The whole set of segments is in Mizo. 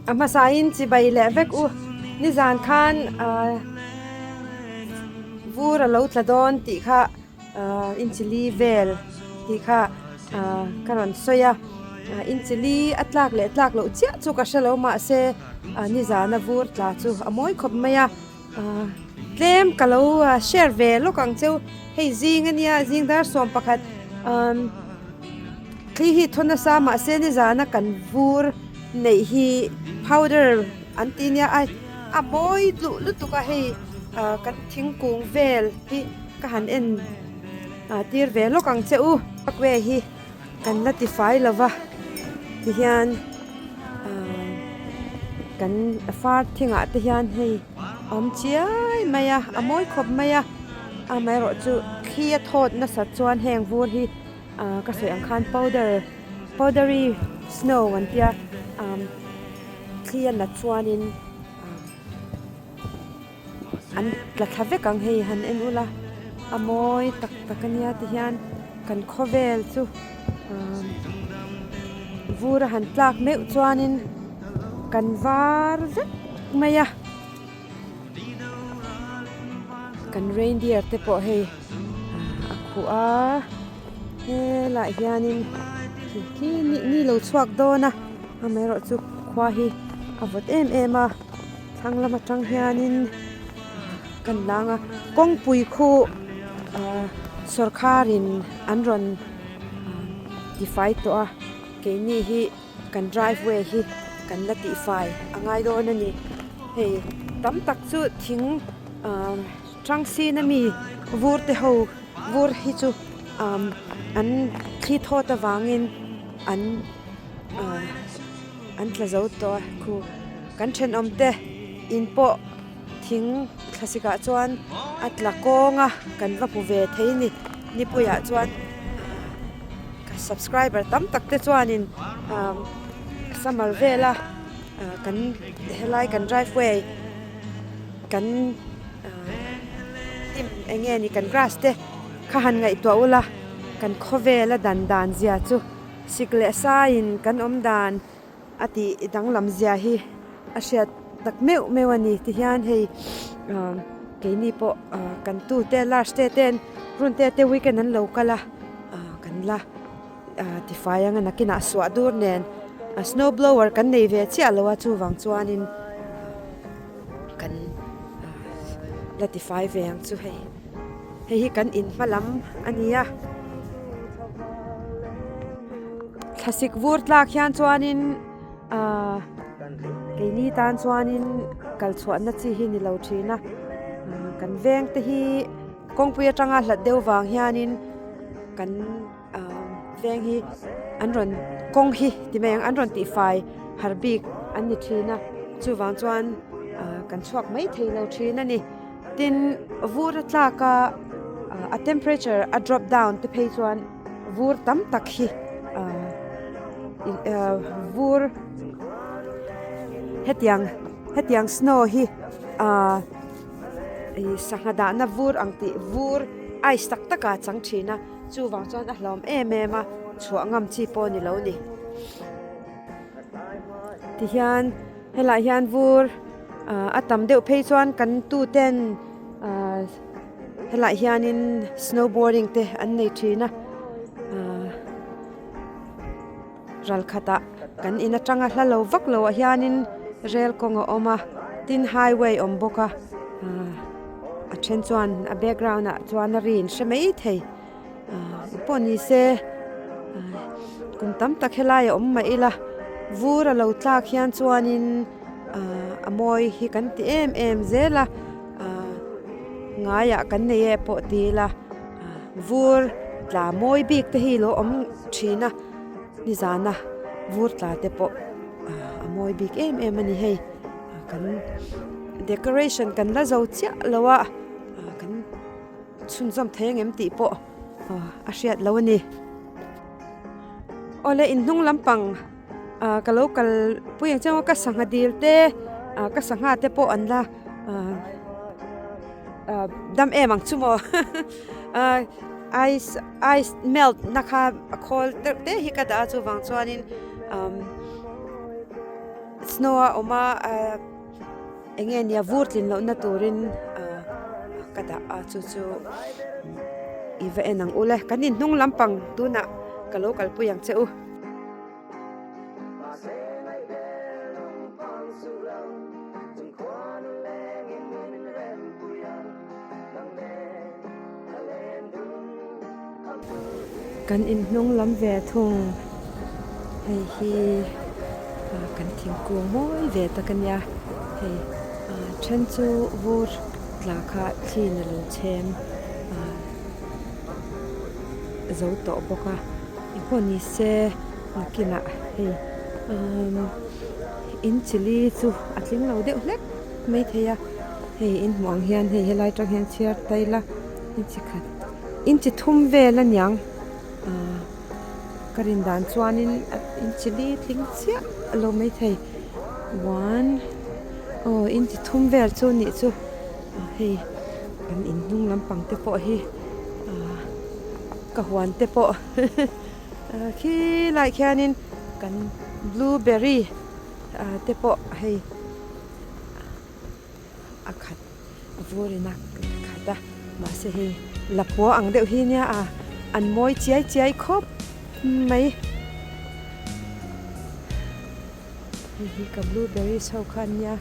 A hmasain chibai leh vek u. Nizan khan vur a lo tla dawn tih kha inchili vel tih kha ka rawn sawi a. Inchili a tlak leh tlak loh chiah chu ka hre lo mahse nizana vur tla chu a mawi khawp mai a. Tlem ka lo share ve lawk ang cheu hei zing ania zing dar 11 thli hi thaw nasa mahse nizana kan vur neih hi powder an tih nia a a mawi duh lutuk a hei kan thingkung vel hi ka han en tir ve lawk ang che u parkway hi kan la tifai lova tihian kan far thingah te hian hei a awm chiai mai a a mawi khawp mai a amaherawh chu thli a thawt nasat chuan heng vur hi ka sawi ang khan powder powdery snow an tia thli a nat chuanin An tla thla vek ang hei han en ula a mawi tak tak ania ti hian kan khawvel chu vur a han tlak meuh chuanin kan var vek mai a kan reindeer te pawh hei a khuh a helaiah hianin khi ni lo chhuak dawn a amaherawhchu khua hi a vawt em em a. Thlang lam atang hianin kan lang a kawngpui khu ahh sawrkharin an rawn tifai tawh a keini hi kan drive way hi kan la tihfai a ngai dawn a ni hei tam tak chu thing ahh tang sin ami vur te ho vur hi chu ahh an thli thawt avangin an ahh. An tla zo tawh a khu kan thenawm te in pawh thing thlasik ah chuan a tla kawng a kan va hmu ve thei a ni nipui ah chuan ka subscriber tam tak te chuanin ah summer vela ah kan helai kan drive way kan ah hnim eng nge ni kan grass te kha han ngaihtuah ula kan khawvela dan dan zia chu. Sik leh saiin kan awm dan a tih danglam zia hi a hriat tak meuh meuh a ni tihian hei keini pawh kan tute large te ten run te te weekend an lo kal a kan la tifai anga nakinah suah dur nen snow blower kan nei ve chiah lo a chuvang chuanin kan la tifai ve ang chu hei. Hei hi kan in hma lam a ni a thlasik vur tlak hian chuanin ahh keini tan chuanin kal chhuahna chi hi ni lo thin a kan veng te hi kawngpui atanga hlat deuh vang hianin kan ahh veng hi an rawn kawng hi ti mai ang an rawn tihfai har bik an ni thin a chuvang chuan ahh kan chhuak mai thei lo thin a ni. Tin, vur a tlak a, a temperature a drop down te phei chuan vur tam tak hi vur hetiang hetiang snow hi ih sangha dahna vur ang tih vur ice tak tak a chang thin a chuvang chuan a hlawm em em a chhuah ngam chi pawh a ni lo ni tihian helaiah hian vur. A tam deuh phei chuan kan tu ten ahh helaiah hianin snowboarding te an nei thin a ahh ral khatah kan in atanga hla lo vak lo ah hianin rel kawng a awm a tin highway awm bawk a ahh a then chuan a background ah chuan a ri in hre mai thei ahh pawh ni se ahh kum tam tak helai a awm mah ila vur a lo tlak hian chuanin. Ahh a mawi hi kan ti em em zel a ahh ngaiah kan nei e pawh ti ila vur tla mawi bik te hi lo awm thin a nizana vur tla te pawh ahh a mawi bik em em a ni hei kan decoration kan la zo chiah lo a ah kan chhunzawm thei angem tih pawh a hriat loh a ni awle inhnung lampang. Ah ka lo kal pui ang chiang a ka sangha dil te ah ka sangha te pawh an la ah ah dam em ang chu maw ah ice ice melt na kha a khawl deuh te hi ka dah a chuvang chuanin umm. Snow a awm a ahh eng nge nia vur tlin lohna turin ahh ka dah a chu chu i va en ang ule kan inhnung lampang tunah ka lo kalpui ang che u. Kan inhnung lam ve thung hei hi kan thingkung mawi ve tak a nia hei then chu vur tla kha thliin a lo chhem zo tawh bawk a engpawh ni se nakinah hei in chili chu a tling lo deuh hlek maithei a hei in hmuh ang hian hei helai atang hian chhiar ta ila inchi khat inchi thum vel aniang ahh ka rin dan chuanin inchi li tling chiah a lo maithei one aw inchi thum vel chu nih chu hei kan in hnung lampang te pawh hi ahh ka huan te pawh khilaiah khianin kan blueberry te pawh hei. A khat a vur in a khat a mahse hei lapua ang deuh hi nia a an mawi chiai chiai khawp mai hei hi ka blueberries ho kha an nia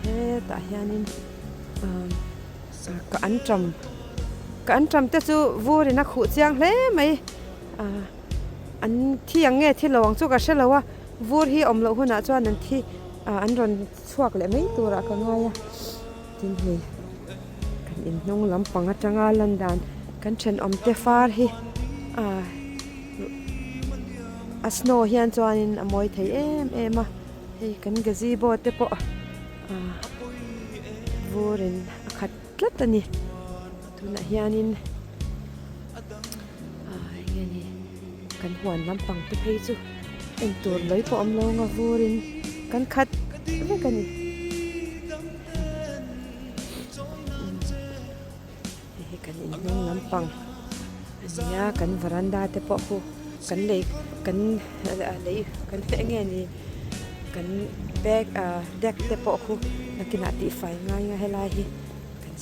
hetah hianin ka anṭam ka anṭam te chu vur in a khuh chiang hle mai an thi ang nge thi lo ang chu ka hre lo a vur hi awm loh hunah chuan an thi an rawn chhuak leh mai turah ka ngai a tin hei kan inhnung lampang atanga lan dan kan thenawm te far hi ah a snow hian chuanin a mawi thei em em a hei kan gazebo te pawh ah vurin a khat tlat a ni tunah hianin ah enge ni kan huan lampang te phei chu en tur mai pawh awm lo ang a vurin kan khat vek a ni hei hi kan inhnung lampang a ni a kan varanda te pawh khu kan lei kan lei kan enge ni kan bag ah deck te pawh khu nakinah tihfai ngai nga helai hi.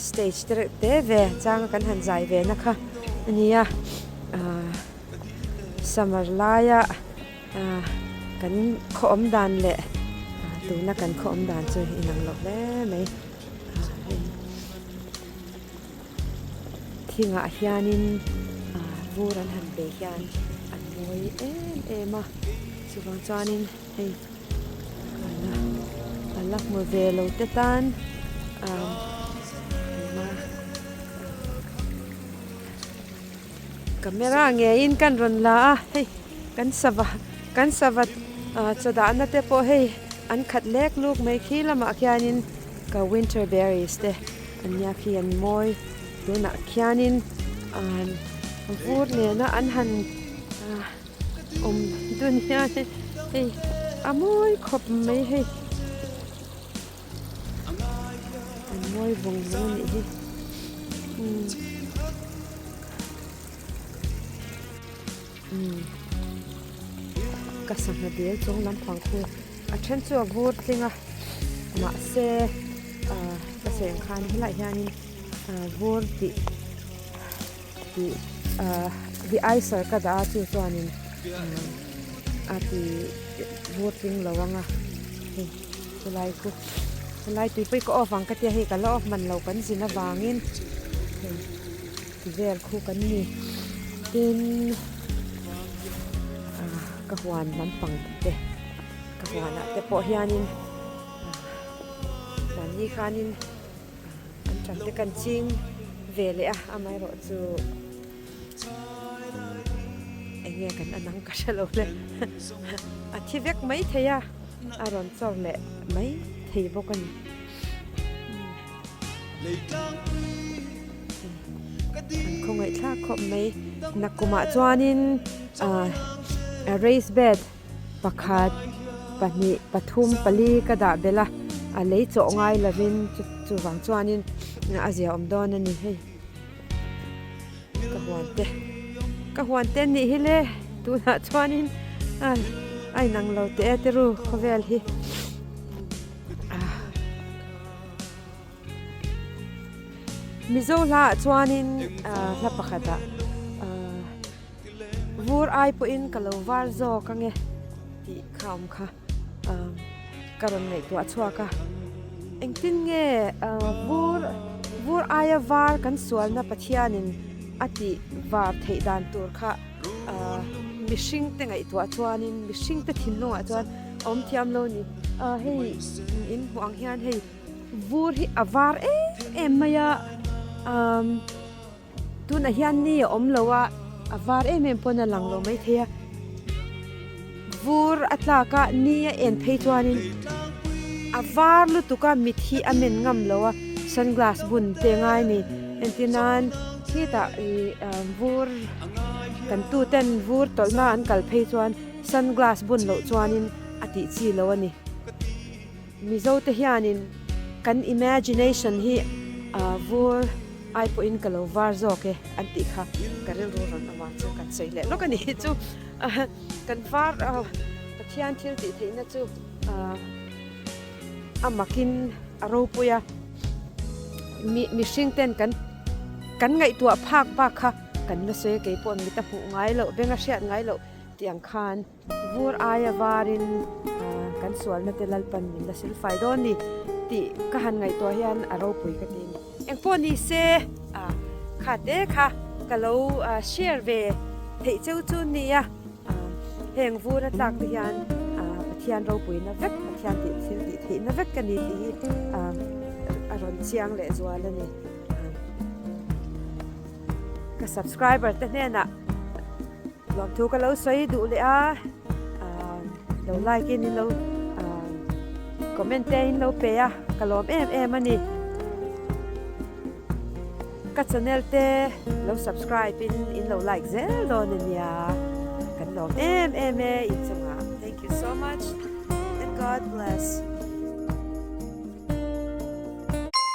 Stage te reuh te ve changa kan han zai ve na kha a ni a ahh summer laia ahh kan khaw awm dan leh tuna kan khaw awm dan chu inang lo hle mai thingah hianin ahh vur an han bei hian an mawi em em a chuvang chuanin hei. A la hmu ve lo te tan camera ngeiin kan rawn la a hei kan sava kan sava chaw dahna te pawh hei an khat lek luk mai khi lamah khianin ka winter berries te an nia khi an mawi tunah khianin vur nena an han. Awm dun hian hei a mawi khawp mai hei an mawi vawng vawng a nih hi umm umm ka sangha dil chung lampang khu a then chu a vur tling a mahse ah ka sawi ang khan helaiah hianin ah vur tih. Tih ahh the icer ka dah a chu chuanin a ti vur tling lo ang a hei chulai khu chulai tui pawh hi ka off ang ka tia hei ka la off man lo kan zin avangin hei ti vel khu kan ni tin ah ka huan lampang te ka huanah te pawh hianin mahni khanin. An ṭan te kan ching ve leh a, amaherawh chu eng nge kan an ang ka hre lo le. A thi vek mai thei a, a rawn chawr leh mai thei bawk a ni. An khawngaihthlak khawp mai. Nakumah chuanin race bed. Pakhat, pahnih, pathum, pali ka dah belh a, a lei chawh ngai lovin chuvang chuanin a zia awm dawn a ni hei. Ka huan te, ka huan te nih hi le tunah chuanin a A inang lo teh e tiru khawvel hi. Mizo hla ah chuanin hla pakhat ah vur ai pawhin ka lo var zawk ange tih kha awm kha ka rawn ngaihtuah chhuak a. Engtin nge vur vur aia var kan sualna Pathianin a tih var theih dan tur kha mihring te ngaihtuah chuanin mihring te thinlungah chuan a awm thiam lo a ni. Hei in hmuh ang hian hei vur hi a var em em mai a umm tunah hian ni a awm lo a a var em em pawn a lang lo maithei a vur a tlak a ni a en phei chuanin a var lutuk a mit hi a men ngam lo a sunglass bun te a ngai a ni entir nan khitah ih vur kan tu ten vur tawlhna an kal phei chuan sunglass bun loh chuanin a tih chi lo a ni. Mizo te hianin kan imagination hi vur ai pawhin ka lo var zawk e an tih kha ka rilru rawn awm a chu kan sawi leh lawk a ni chu kan var Pathian thil tih theihna chu a makin a ropui a mihring ten kan kan ngaihtuah phak bak kha kan la sawi a keipawh mit a hmuh ngai loh beng a hriat ngai loh tih ang khan. Vur aia varin kan sualna te Lalpan min la silfai dawn ni tih ka han ngaihtuah hian a ropui ka ti a ni. Engpawh ni se kha te kha ka lo share ve theih cheu chu nia heng vur a tlak te hian Pathian ropuina vek Pathian tih thil tih theihna vek ka ni tih hi a rawn chiang leh zual a ni. Ka subscriber te hnenah Lawmthu ka lo sawi duh leh a, lo like in lo comment te in lo pe a, ka lawm em em a ni. Ka channel te lo subscribe in in lo like zel dawn a nia, kan lawm em em e inchungah. Thank you so much and God bless.